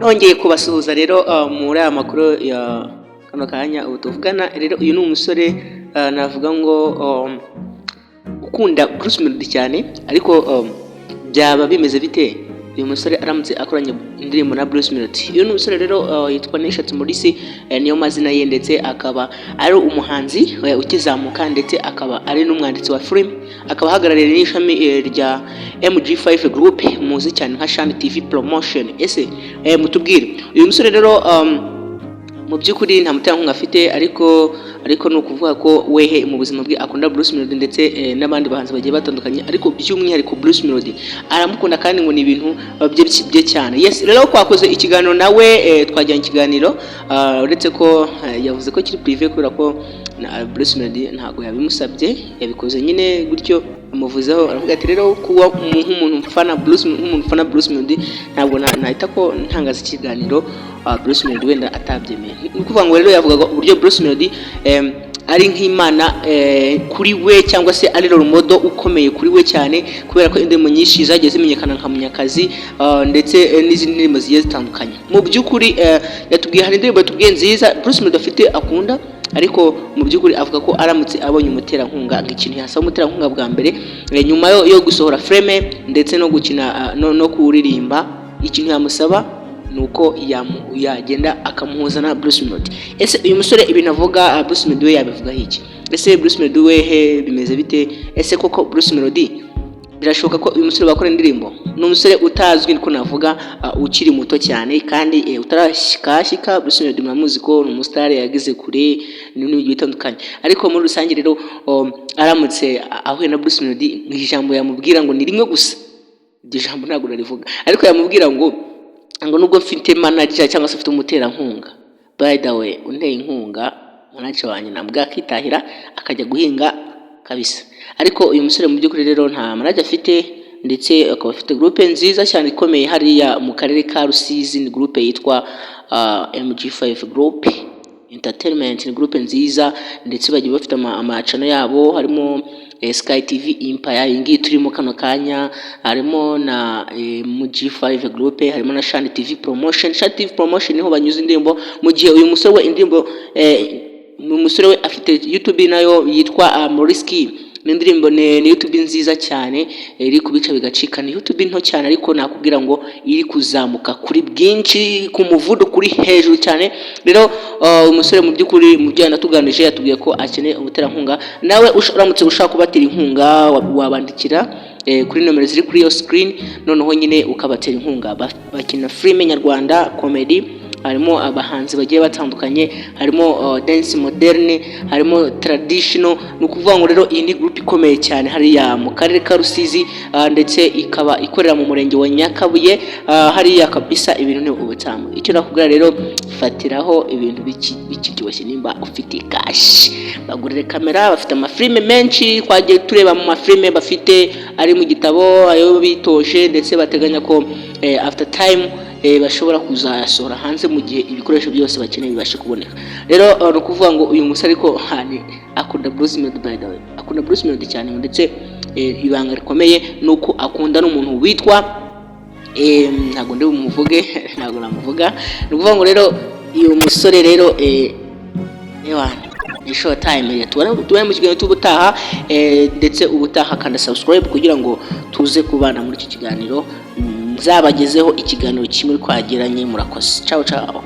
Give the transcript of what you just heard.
Nongeye kubasuhuza rero muri aya makuru ya kano kanya ubu tuvugana. Rero uyu ni umusore navuga ngo ukunda Bruce Melody cyane, ariko byaba bimeze bite uyu musore aramutse akoranye indirimbo na Bruce Melody? Uyu ni umusore rero yitwa Nishatse Maurice, niyo mazina ye, ndetse akaba ari umuhanzi ukizamuka, ndetse akaba ari n'umwanditsi wa film, akaba ahagarariye n'ishami rya MG5 Group muzi cyane nka Shani TV Promotion. Ese mutubwire, uyu musore rero mu by'ukuri nta muterankunga afite, ariko ni ukuvuga ko wehe mu buzima bwe akunda Bruce Melody ndetse n'abandi bahanzi bagiye batandukanye, ariko by'umwihariko Bruce Melody aramukunda kandi ngo ni ibintu bye cyane. Yes, rero twakoze ikiganiro nawe, twajyanye ikiganiro, uretse ko yavuze ko kiri privé kubera ko na Bruce Melody ntabwo yabimusabye, yabikoze nyine gutyo amuvuzeho. Aravuga ati: "Rero kuba nk'umuntu ufana Bruce Melody, ntabwo nahita ko ntangaza ikiganiro Bruce Melody wenda atabyemeye." Ni ukuvuga ngo rero yavugaga uburyo Bruce Melody ari nk'imana kuri we, cyangwa se ari role model ukomeye kuri we cyane, kubera ko indirimbo nyinshi zagiye zimenyekana nka Munyakazi, ndetse n'izindi ndirimbo zigiye zitandukanye. Mu by'ukuri yatubwiye, hari indirimbo yatubwiye nziza Bruce Melody afite akunda, ariko mu by'ukuri avuga ko aramutse abonye umuterankunga, ngo ikintu yasaba umuterankunga bwa mbere, nyuma yo gusohora filime ndetse no gukina, no kuririmba, ikintu yamusaba ni uko yagenda akamuhuza na Bruce Melody. Ese uyu musore ibintu avuga, Bruce Melody we yabivugaho iki? Ese Bruce Melody we he bimeze bite? Ese koko Bruce Melody, birashoboka ko uyu musore bakora indirimbo? Ni umusore utazwi, niko navuga, ukiri muto cyane kandi utarashyikashyika. Bruce Melody muramuzi ko ni umusitari yageze kure n'ibintu bigiye bitandukanye, ariko muri rusange rero aramutse ahuye na Bruce Melody, mu ijambo yamubwira ngo ni rimwe gusa, iryo jambo ntabwo narivuga, ariko yamubwira ngo nubwo mfite manager cyangwa se mfite umuterankunga, by the way unteye inkunga, manager wanjye nabwo akitahira akajya guhinga kabisa. Ariko uyu musore mu by'ukuri rero nta manager afite, ndetse akaba afite groupe nziza cyane ikomeye hariya mu karere ka Rusizi. Ni groupe yitwa MG5 Group Entertainment, ni groupe nziza, ndetse bagiye bafite amacano yabo, harimo Sky TV Empire, iyi ngiyi turimo kano kanya, harimo na MG5 Group, harimo na Shani TV Promotion. Shani TV Promotion niho banyuza indirimbo, mu gihe uyu musore we indirimbo, umusore we afite YouTube nayo yitwa Moriski. Ni indirimbo, ni YouTube nziza cyane, iri kubica bigacika. Ni YouTube nto cyane, ariko nakubwira ngo iri kuzamuka kuri bwinshi, ku muvuduko uri hejuru cyane. Rero umusore mu by'ukuri mu byo yanatuganije yatubwiye ko akeneye umuterankunga. Nawe uramutse ushaka kubatera inkunga, wabandikira kuri nomero ziri kuri iyo screen, noneho nyine ukabatera inkunga. Bakina filime nyarwanda comedy, harimo abahanzi bagiye batandukanye, harimo dance moderne, harimo traditional. Ni ukuvuga ngo rero iyi ni group ikomeye cyane hariya mu karere ka Rusizi, ndetse ikaba ikorera mu murenge wa Nyakabuye, hariya kabisa ibintu ni ubutamu. Icyo nakubwira rero, fatiraho ibintu bikiryoshye. Nimba ufite cash, bagurire kamera. Bafite amafilime menshi twagiye tureba mu mafilime bafite ari mu gitabo, ayo bitoje, ndetse bateganya ko after time bashobora kuzayasohora hanze mu gihe ibikoresho byose bakeneye bibashe kuboneka. Rero ni ukuvuga ngo uyu musore ariko hani akunda Bruce Melody, by the way akunda Bruce Melody cyane, ndetse ibanga rikomeye ni uko akunda n'umuntu witwa ntabwo ndi bumuvuge, ntabwo namuvuga. Ni ukuvuga ngo rero uyu musore rero, ewana, ni show time. Tubone mu kiganiro cy'ubutaha, ndetse ubutaha kanda subscribe kugira ngo tuze kubana muri iki kiganiro, nzabagezeho ikiganiro kimwe twagiranye. Murakoze, ciao ciao.